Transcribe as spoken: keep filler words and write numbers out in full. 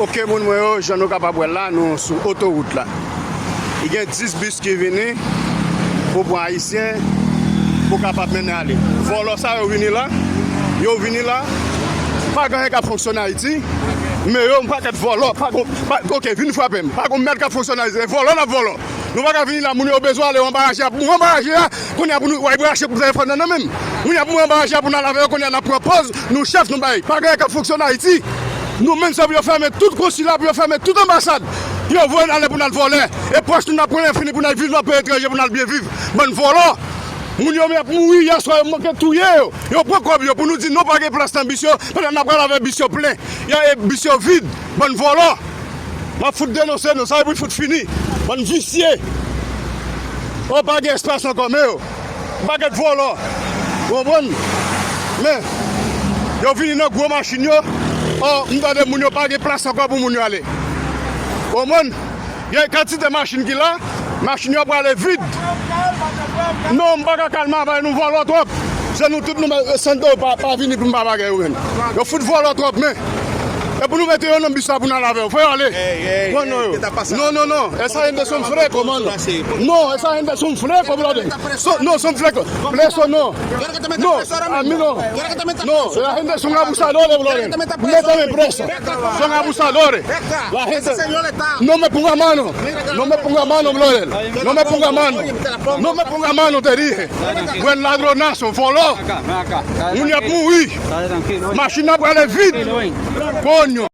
Ok, moun mwen yo, jan nou kapab wè la, nou sou otowout la. I gen dis bis ki vini pou pran Ayisyen pou kapab mennen ale. Vòlò sa yo vini la, yo vini la, pa gen anyen k ap fonksyone Ayiti, men yo yon pakèt vòlò, pa gon, pa, ok, vin frape m, pa gon mèd k ap fonksyone Ayiti, se vòlò n ap vòlò. Nou pa ka vini la, moun yo bezwen ale anba raje a, pou anba raje a, kounye a pou nou, w ap rache pou telefòn nan nan men m. Moun yo pou anba raje a pou n al avè yo, kounye a n ap pran pòz, nou chèf nou bay. Pa gen anyen k ap fonksyone Ayiti. Nou menm se pou yo fèmen tout konsila, pou yo fèmen tout anbasad. Pou yo voye n ale pou n al vòlè. E pòch nou n ap pran fini pou n al viv nan peyi etranje, pou n al byen viv. Bann vòlò. Moun yo ap mouri, yèswa yo manke touye yo. Yo pran kòb yo pou nou di non pa gen plas nan bis yo, pandan n ap pral avè bis yo plen. Ya e bis yo vid. Bann vòlò. M ap fout denonse nou, sa e pou fout fini. Bann visye. O, pa gen espas ankò, men yo. Pakèt vòlò. Ou konprann? Men, yo vini nan gwo machin yo. O, m tande moun yo pa gen plas ankò pou moun yo ale. Ou konprann? Gen kantite machin ki la, machin yo prale vid. Non, m pa ka kalme avè nou, vòlò twòp. Se nou tout nou, Santo pa, pa vini pou m pa bagay yo menm. Yo fout vòlò twòp, men. E pou nou mete yo nan bis la pou n al avè yo. Fè yo ale. Pran non yo. Non, non, non. Esa gente son fresco, mano. No, esa gente son fresco, brother. So, no, son fresco. Preso no. No, a mí no. No, la gente son abusadores, brother. Métame preso. Son abusadores. La gente. No me ponga mano. No me ponga mano, brother. No me ponga mano. No me ponga mano, te dije. Buen ladronazo, vòlò. Moun y ap mouri. Machin nan prale vid. Coño.